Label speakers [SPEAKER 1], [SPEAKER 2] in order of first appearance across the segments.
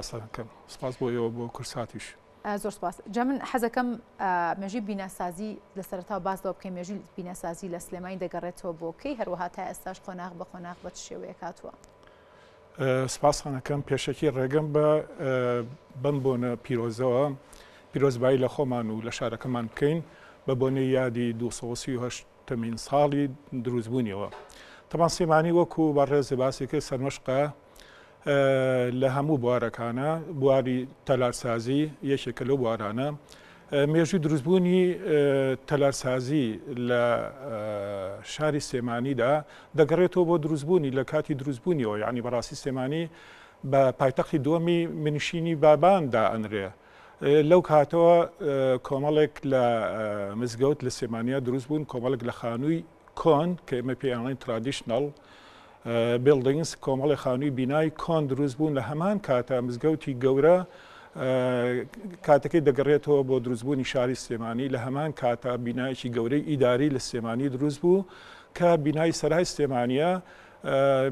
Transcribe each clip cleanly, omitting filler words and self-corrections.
[SPEAKER 1] سپاستان ئەکەم. سپاس بۆ ئێوە بۆ کورساتیش.
[SPEAKER 2] زۆر سپاس. جا من حەزەکەم مێژووی بیناسازی لە سەرەتاوە باس لەوە بکەین مێژووی بیناسازی لە سلێمانی دەگەڕێتەوە بۆ کەی هەروەها تا ئێستاش قۆناغ بە قۆناغ بە چ شێوەیەک هاتووە؟
[SPEAKER 1] سپاستان ئەکەم. پێشەکی ڕێگەم بە بەم بۆنە پیرۆزەوە پیرۆزبایی لە خۆمان و لە شارەکەمان بکەین بە بۆنەی یادی 238 تەمین ساڵی دروستبوونیەوە. تەبان سلێمانی وەکو بەڕێز باسی کرد سەرمەشقە لە هەموو بوارەکانە، بواری تەلارسازی یەکێکە لەو بوارانە. مێژووی دروستبوونی تەلارسازی لە شاری سلێمانیدا دەگەڕێتەوە بۆ دروستبوونی لە کاتی دروستبوونیەوە، یعنی بەڕاستی سلێمانی بە پایتەختی دووەمی منشینی بابان دائەنرێ. لەو کاتەوە کۆمەڵێک لە مزگەوت لە سلێمانیا دروست بوون، کۆمەڵێک لە خانووی کۆن کە ئێمە پێیان ئەڵێین traditional buildings، کۆمەڵێک خانووی بینای کۆن دروست بوون. لە هەمان کاتە مزگەوتی گەورە کاتەکەی دەگەڕێتەوە بۆ دروستبوونی شاری سلێمانی. لە هەمان کاتە بینایەکی گەورەی ئیداری لە سلێمانی دروست بوو کە بینای سەرای سلێمانیە،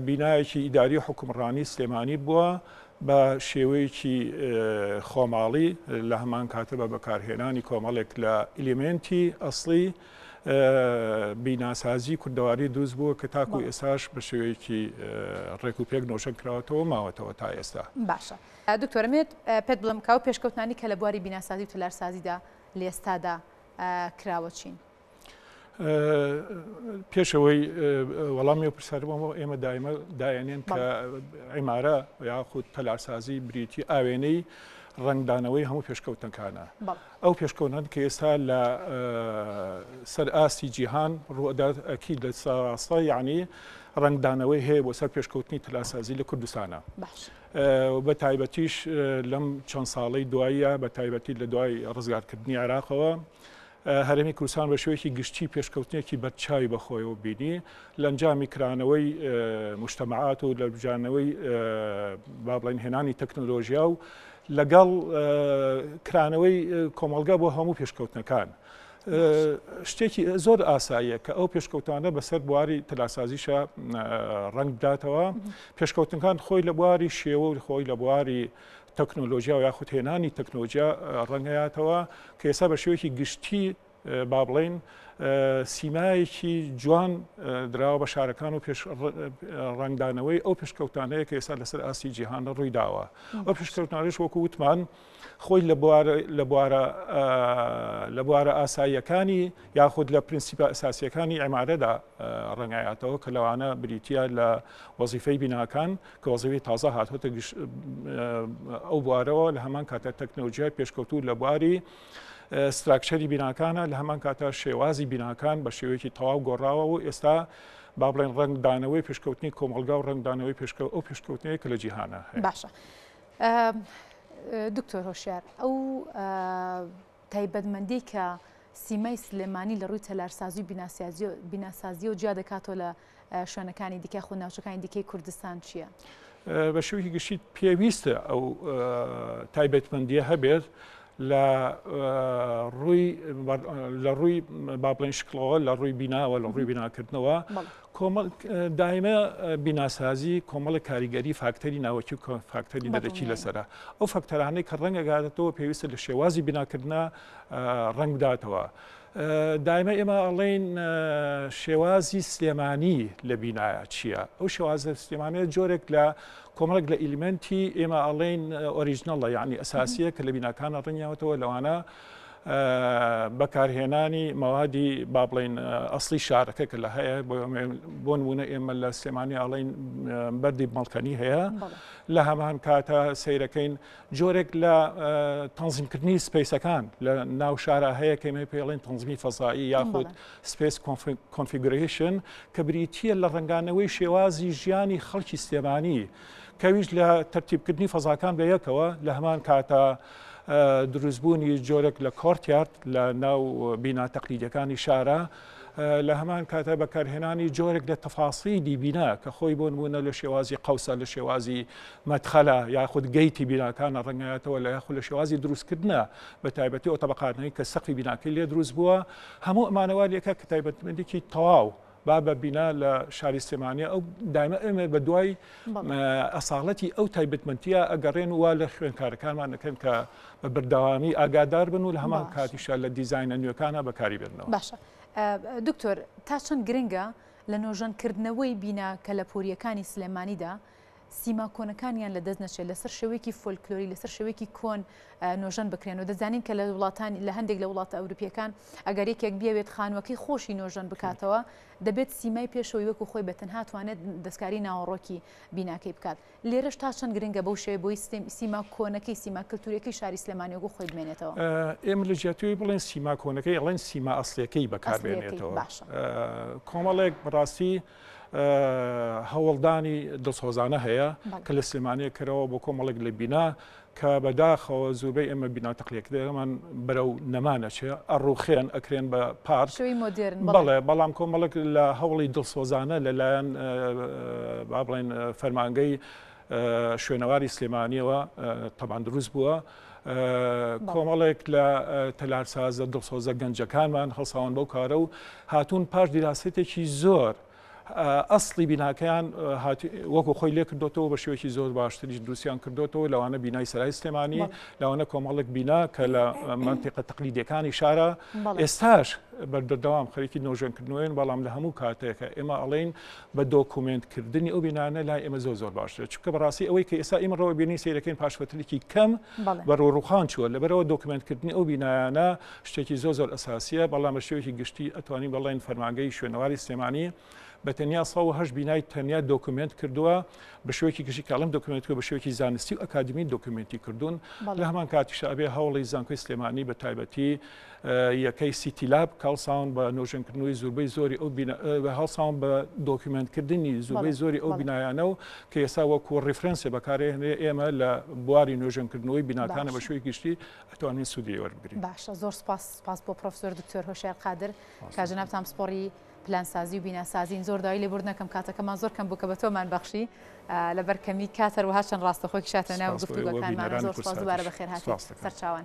[SPEAKER 1] بینایەکی ئیداری حوکمڕانی سلێمانی بووە بە شێوەیەکی خۆماڵی، لە هەمان کاتە بە بەکارهێنانی کۆمەڵێک لە element ی ئەسڵی بیناسازی کوردەواری دروست بووە کە تاکو ئێستاش بە شێوەیەکی ڕێک و پێک نۆژەن کراوەتەوە ماوەتەوە تا ئێستا.
[SPEAKER 2] باشە دکتۆر ئەمەوێت پێت بڵێم کە ئەو پێشکەوتنانەی کە لە بواری بیناسازی و تەلارسازیدا لە ئێستادا کراوە چین؟
[SPEAKER 1] پێش ئەوەی وەڵامی ئەو پرسیارە بۆمەوە ئێمە دایمە دایەنێن کە عیمارە یاخود تەلارسازی بریتی ئاوێنەی ڕەنگدانەوەی هەموو پێشکەوتنەکانە. ئەو پێشکەوتنانە کە ئێستا لە سەر ئاستی جیهان ڕوئەدات ئەکید لە سەڕاستە یعنی ڕەنگدانەوەی هەیە بۆ سەر پێشکەوتنی تەلارسازی لە کوردستانە. بە تایبەتیش لەم چەند ساڵەی دواییە بە تایبەتی لە دوای ڕزگارکردنی عێراقەوە هەرێمی کوردستان بە شێوەیەکی گشتی پێشکەوتنێکی بەرچاوی بەخۆیەوە بینی لە ئەنجامی کرانەوەی مجتەمەعات و لە بجانەوەی با بڵێن هێنانی تەکنۆلۆژیا و لەگەڵ کرانەوەی کۆمەڵگا بۆ هەموو پێشکەوتنەکان. شتێکی زۆر ئاساییە کە ئەو پێشکەوتانە بەسەر بواری تەلارسازیشە ڕەنگ بداتەوە. پێشکەوتنەکان خۆی لە بواری شێوە و خۆی لە بواری تەکنۆلۆژیا و یاخود هێنانی تەکنۆلۆژیا ڕەنگەیاتەوە کە ئێستا بە شێوەیەکی گشتی با بڵێین سیمایەکی جوان دراوە بە شارەکان و پێش ڕەنگدانەوەی ئەو پێشکەوتانەیە کە ئێستا لەسەر ئاستی جیهان ڕووی داوە. ئەو پێشکەوتانەش وەکو وتمان خۆی لە بوارە لە بوارە لە بوارە ئاساییەکانی یاخود لە پرینسیپە ئەساسیەکانی عمارەدا ڕەنگایاتەوە کە لەوانە بریتە لە وەزیفەی بیناکان کە وەزیفەی تازە هاتووەتە ئەو بوارەوە، لە هەمان کاتە تەکنەلۆژیای پێشکەوتوو لە بواری structure ی بیناکانە، لە هەمان کاتە شێوازی بیناکان بە شێوەیەکی تەواو گۆڕاوە و ئێستا با بڵێن ڕەنگدانەوەی پێشکەوتنی کۆمەڵگا و ڕەنگدانەوەی پێشکەوت ئەو پێشکەوتنەیە کە لە جیهانە هەیە.
[SPEAKER 2] باشە دکتۆر هۆشیار ئەو تایبەتمەندی کە سیمای سلێمانی لە ڕووی تەلارسازی و بیناسازیەوە جیا دەکاتەوە لە شوێنەکانی دیکە خۆ ناوچەکانی دیکەی کوردستان چییە؟
[SPEAKER 1] بە شێوەیەکی گشتی پێویستە ئەو تایبەتمەندیە هەبێت لە ڕووی لە ڕووی با بڵێن شکڵەوە لە ڕووی بیناوە لە ڕووی بیناکردنەوە کۆمەڵ دایمە بیناسازی کۆمەڵی کاریگەری فاکتەری ناوەکی و فاکتەری دەرەکی لەسرە ئەو فاکتەرانەی کە ڕەنگەگاتەوە پێویستە لە شێوازی بیناکردە ڕەنگ بداتەوە. دایمە ئێمە ئەڵێین شێوازی سلێمانی لە بینایە چییە؟ ئەو شێوازە سلێمانە جۆرێک لە کۆمەڵێک لە element ی ئێمە ئەڵێین original ە یعنی ئەساسیە کە لە بیناکانە ڕەنگیاوەتەوە لەوانە بەکارهێنانی مەوادی با بڵین ئەسلی شارەکە کە لە هەیە بۆ نمونە ئێمە لە سلێمانی ئەڵین بەردی مەڵکەنی هەیە لە هەمان کاتە سیرەکەین جۆرێک لە تەنزیمکردنی space ەکان لە ناو شارا هەیە کە ئێمە پێی ئەڵێن تەنزیمی فەزایی یاخود space configuration کە بریتییە لە ڕەنگانەوەی شێوازی ژیانی خەڵکی سلێمانی کەویش لە تەرتیبکردنی فەزاکان بە یەکەوە لە هەمان کاتە دروستبوونی جۆرێک لە courtyard لە ناو بینا تەقلیدیەکانی شارە لە هەمان کاتە بەکارهێنانی جۆرێک لە تەفاسیلی بینا کە خۆی بۆ نموونە لە شێوازی قەوسە لە شێوازی مەدخەلە یاخود gate ی بیناکانە ڕەنگایەتەوە لە یاخود لە شێوازی دروستکردنە بە تایبەتی ئەو تەبەقاتانەی کە سەقفی بیناکەی لێ دروست بووە هەموو ئەمانە وا لێکە کە تایبەتمەندێکی تەواو. با بە بینا لە شاری سلێمانیە ئەو دایمە ئێمە بە دوای ئەساڵەتی ئەو تایبەتمەندیە ئەگەڕێن وا لە خوێندکارەکانمان دەکەن کە بە بەردەوامی ئاگادار بن و لە هەمان کاتیشا لە دیزاینە نوێکانە بەکاری بێننەوە.
[SPEAKER 2] باشە دکتۆر تا چەند گرنگە لە نۆژەنکردنەوەی بینا کەلەپورییەکانی سلێمانیدا سیما کۆنەکانیان لە دەست نەچێت لەسەر شێوەیەکی فۆلکلۆری لەسەر شێوەیەکی کۆن نۆژەن بکرێن و دەزانین کە لە وڵاتانی لە هەندێک لە وڵاتە ئەوروپیەکان ئەگەر یەکێک بیەوێت خانووەکەی خۆشی نۆژەن بکاتەوە دەبێت سیمای پێشەوەی وەکو خۆی بە تەنها توانێت دەستکاری ناوەڕۆکی بیناکەی بکات لێرەش تا چەند گرنگە بەو شێوەیە بۆی سیما کۆنەکەی سیما کلتوریەکەی شاری سلێمانی وەکو خۆی بمێنێتەوە؟
[SPEAKER 1] ئێمە لە جیاتیەوەی بڵێن سیما کۆنەکەی ئەڵێن سیما ئەسڵیەکەی بەکاربێنێتەوە کۆمەڵێک بەڕاستی هەوڵدانی دڵسۆزانە هەیە کە لە سلێمانیە کەرەوە بۆ کۆمەڵێک لە بینا کە بەداخەوە زوربەی ئێمە بینا تەقلیەکەمان بەرەو نەمان ئەچێ ئەڕوخێن ئەکرێن بە پارک
[SPEAKER 2] شێوەی مۆدێرن
[SPEAKER 1] بەڵێ بەڵام کۆمەڵێک لە هەوڵی دڵسۆزانە لەلایەن با بڵێن فەرمانگەی شوێنەواری سلێمانیەوە تەبان دروست بووە کۆمەڵێک لە تەلارسازە دڵسۆزە گەنجەکانمان هەڵساون بەو کارە و هاتوون پاش دیراسەتێکی زۆر ئەسڵی بیناکەیان وەکو خۆی لێ کردوتەوە بە شێوەیەکی زۆر باشتریش دروستیان کردوتەوە لەوانە بینای سەرای سلێمانی لەوانە کۆمەڵێک بینا کە لە مەنتیقە تەقلیدیەکانی شارە ئێستاش بەردەوام خەریکی نۆژەنکردنەوەین بەڵام لە هەموو کاتێکە ئێمە ئەڵێین بە دۆکومێنتکردنی ئەو بینانە لای ئێمە زۆر زۆر باشترە چونکە بەڕاستی ئەوەی کە ئێستا ئێمە ڕەوە بینی سەیرەکەین پاشوەترێکی کەم بەرەو ڕوخان چووە لەبەرەوە دۆکومێنتکردنی ئەو بینایانە شتێکی زۆر زۆر ئەساسیە، بەڵام بە شێوەیەکی گشتی ئەتوانین بڵێین فەرمانگەی شوێنەواری سلێمانی بە تەنیا 108 بینای تەنیا دۆکومێنت کردووە بە شێوەیەکی گشتی کە ئەڵێم دۆکومێنت کردووە بە شێوەیەکی زانستی و ئەکادیمی دۆکومێنتی کردوون لە هەمان کاتیشا ئەبێ هەوڵی زانکۆی سلێمانی بە تایبەتی یەکەی سیتی لاب کە هەڵساون بە نۆژەنکردنەوەی زوربەی زۆری ئەو بینا هەڵساون بە دۆکومێنتکردنی زوربەی زۆری ئەو بینایانە و کە ئێستا وەکو ڕیفرەنسێ بەکارێنێ ئێمە لە بواری نۆژەنکردنەوەی بیناکانە بە شێوەی گشتی ئەتوانین سوودی لێ وەربگرین.
[SPEAKER 2] باشە زۆر سوپاس سوپاس بۆ پرۆفسۆر دکتۆر هۆشیار قادر کە جەنابتان پسپۆڕی پلانسازی و بیناسازین زۆر داوای لێبوردن ئەکەم کاتەکەمان زۆر کەم بوو کە بە تۆمان بەخشی لەبەر کەمی کات هەروەها چەند ڕاستەخۆی کشاتە ناو
[SPEAKER 1] سپاس بۆ ئێوە
[SPEAKER 2] گفتوگۆکانمان
[SPEAKER 1] بینەرانی
[SPEAKER 2] زۆر سوپاس دووبارە
[SPEAKER 1] کوردساتیش
[SPEAKER 2] بەخێرهاتی
[SPEAKER 1] سپاس دەکەم.
[SPEAKER 2] سەرچاوان.